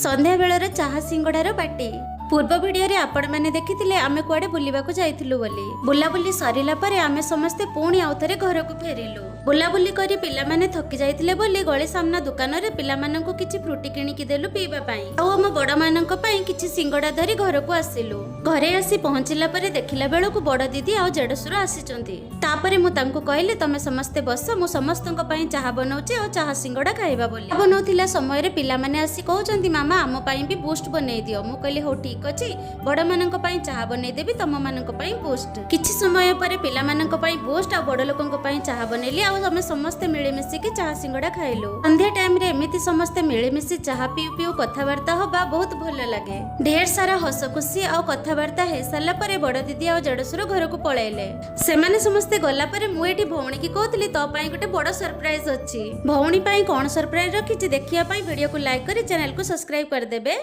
ସନ୍ଧ୍ୟାବେଳର ଚାହା ସିଙ୍ଗଡ଼ାର ପାଟି। ପୂର୍ବ ଭିଡ଼ିଓରେ ଆପଣମାନେ ଦେଖିଥିଲେ ଆମେ କୁଆଡ଼େ ବୁଲିବାକୁ ଯାଇଥିଲୁ ବୋଲି। ବୁଲାବୁଲି ସରିଲା ପରେ ଆମେ ସମସ୍ତେ ପୁଣି ଆଉଥରେ ଘରକୁ ଫେରିଲୁ। ବୁଲାବୁଲି କରି ପିଲାମାନେ ଥକି ଯାଇଥିଲେ ବୋଲି ଗଳି ସାମ୍ନା ଦୋକାନରେ ପିଲାମାନଙ୍କୁ କିଛି ଫ୍ରୁଟି କିଣିକି ଦେଲୁ ପିଇବା ପାଇଁ ଆଉ ଆମ ବଡ଼ମାନଙ୍କ ପାଇଁ କିଛି ସିଙ୍ଗଡ଼ା ଧରି ଘରକୁ ଆସିଲୁ। ଘରେ ଆସି ପହଞ୍ଚିଲା ପରେ ଦେଖିଲା ବେଳକୁ ବଡ଼ ଦିଦି ଆଉ ଦେଢ଼ଶୁର ଆସିଛନ୍ତି। ତାପରେ ମୁଁ ତାଙ୍କୁ କହିଲି, ତମେ ସମସ୍ତେ ବସ, ମୁଁ ସମସ୍ତଙ୍କ ପାଇଁ ଚାହା ବନଉଛି ଆଉ ଚାହା ସିଙ୍ଗଡ଼ା ଖାଇବା ବୋଲି। ବନଉଥିଲା ସମୟରେ ପିଲାମାନେ ଆସି କହୁଛନ୍ତି, ମାମା, ଆମ ପାଇଁ ବି ବୁଷ୍ଟ ବନେଇ ଦିଅ। ମୁଁ କହିଲି, ହଉ ଠିକ ଅଛି, ବଡ଼ମାନଙ୍କ ପାଇଁ ଚାହା ବନେଇଦେବି, ତମମାନଙ୍କ ପାଇଁ ବୁଷ୍ଟ। କିଛି ସମୟ ପରେ ପିଲାମାନଙ୍କ ପାଇଁ ବୁଷ୍ଟ ଆଉ ବଡ଼ ଲୋକଙ୍କ ପାଇଁ ଚାହା ବନେଇଲି ଆଉ ଆମେ ସମସ୍ତେ ମିଳିମିଶିକି ଚାହା ସିଙ୍ଗଡ଼ା ଖାଇଲୁ। ସନ୍ଧ୍ୟା ଟାଇମରେ ଏମିତି ସମସ୍ତେ ମିଳିମିଶି ଚାହା ପିଉ ପିଉ କଥାବାର୍ତ୍ତା ହବା ବହୁତ ଭଲ ଲାଗେ। ଢେର ସାରା ହସ ଖୁସି ଆଉ କଥାବାର୍ତ୍ତା ହେଇସାରିଲା ପରେ ବଡ଼ ଦିଦି ଆଉ ଦେଢ଼ଶୁର ଘରକୁ ପଳେଇଲେ। ସେମାନେ ସମସ୍ତେ ଗଲା ପରେ ମୁଁ ଏଠି ଭଉଣୀକି କହୁଥିଲି, ତୋ ପାଇଁ ଗୋଟେ ବଡ଼ ସରପ୍ରାଇଜ ଅଛି। ଭଉଣୀ ପାଇଁ କଣ ସରପ୍ରାଇଜ ରଖିଛି, ଦେଖିବା ପାଇଁ ଭିଡ଼ିଓକୁ ଲାଇକ୍ କରି ଚ୍ୟାନେଲକୁ ସବସ୍କ୍ରାଇବ କରିଦେବେ।